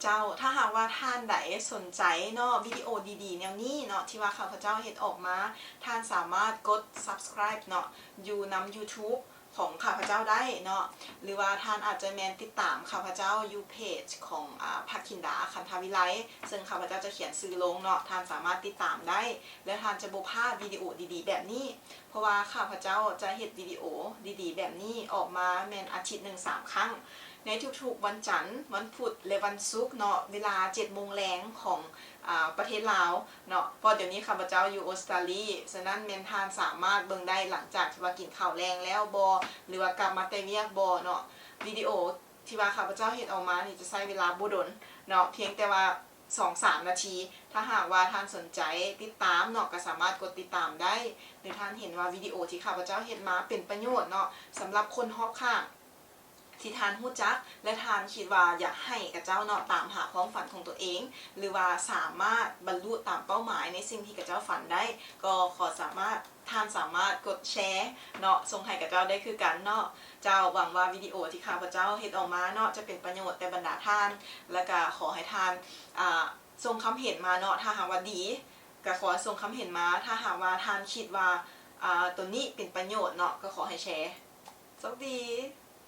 ເຈົ້າ. ຖ້າຫາກວ່າທ່ານໃດສົນໃຈເນາະ ວິດີໂອດີໆແນວນີ້ເນາະ ທີ່ວ່າຂ້າພະເຈົ້າເຮັດອອກມາ, ທ່ານສາມາດກົດ subscribe ເນາະ ຢູ່ນຳ YouTube ຂອງຂ້າພະເຈົ້າໄດ້ເນາະ ຫຼືວ່າທ່ານອາດຈະແມ່ນຕິດຕາມຂ້າພະເຈົ້າຢູ່ເພຈຂອງ ອາ ພັກກິນດາ ຄັນທະວິໄລ ເຊິ່ງຂ້າພະເຈົ້າຈະຂຽນຊື່ລົງເນາະ, ທ່ານສາມາດຕິດຕາມໄດ້ ແລະ ທ່ານຈະບໍ່ພາດວິດີໂອດີໆແບບນີ້ ເພາະວ່າຂ້າພະເຈົ້າຈະເຮັດວິດີໂອດີໆແບບນີ້ອອກມາແມ່ນອາທິດໜຶ່ງສາມຄັ້ງ ໃນທຸກໆວັນຈັນ, ວັນພຸດ ແລະ ວັນສຸກເນາະ ເວລາເຈັດໂມງແລງຂອງ ອາ ປະເທດລາວເນາະ. ເພາະດຽວນີ້ຂ້າພະເຈົ້າຢູ່ອົດສະຕາລີ, ສະນັ້ນແມ່ນທ່ານສາມາດເບິ່ງໄດ້ຫຼັງຈາກທີ່ວ່າກິນເຂົ້າແລງແລ້ວບໍ ຫຼືວ່າກັບມາແຕ່ວຽກບໍເນາະ. ວິດີໂອທີ່ວ່າຂ້າພະເຈົ້າເຮັດອອກມານີ້ຈະໃຊ້ເວລາບໍ່ດົນເນາະ, ພຽງແຕ່ວ່າ ສອງສາມນາທີ. ຖ້າຫາກວ່າທ່ານສົນໃຈຕິດຕາມເນາະ ກໍສາມາດກົດຕິດຕາມໄດ້ ຫຼືທ່ານເຫັນວ່າວິດີໂອທີ່ຂ້າພະເຈົ້າເຮັດມາເປັນປະໂຫຍດເນາະ ສຳລັບຄົນຮອບຂ້າງທີ່ທ່ານຮູ້ຈັກ ແລະ ທ່ານຄິດວ່າຢາກໃຫ້ເຂົາເຈົ້າເນາະ ຕາມຫາຄວາມຝັນຂອງຕົວເອງ ຫຼືວ່າສາມາດບັນລຸຕາມເປົ້າໝາຍໃນສິ່ງທີ່ເຂົາເຈົ້າຝັນໄດ້ ກໍຂໍສາມາດ ທ່ານສາມາດກົດແຊເນາະ ສົ່ງໃຫ້ເຂົາເຈົ້າໄດ້ຄືກັນເນາະ. ເຈົ້າ ຫວັງວ່າວິດີໂອທີ່ຂ້າພະເຈົ້າເຮັດອອກມາເນາະ ຈະເປັນປະໂຫຍດແກ່ບັນດາທ່ານ ແລະ ກະຂໍໃຫ້ທ່ານ ອາ ສົ່ງຄຳເຫັນມາເນາະ. ຖ້າຫາກວ່າດີ ກະຂໍໃຫ້ສົ່ງຄຳເຫັນມາ, ຖ້າຫາກວ່າທ່ານຄິດວ່າ ອາ ໂຕນີ້ເປັນປະໂຫຍດເນາະ ກໍຂໍໃຫ້ແຊ. ໂຊກດີ.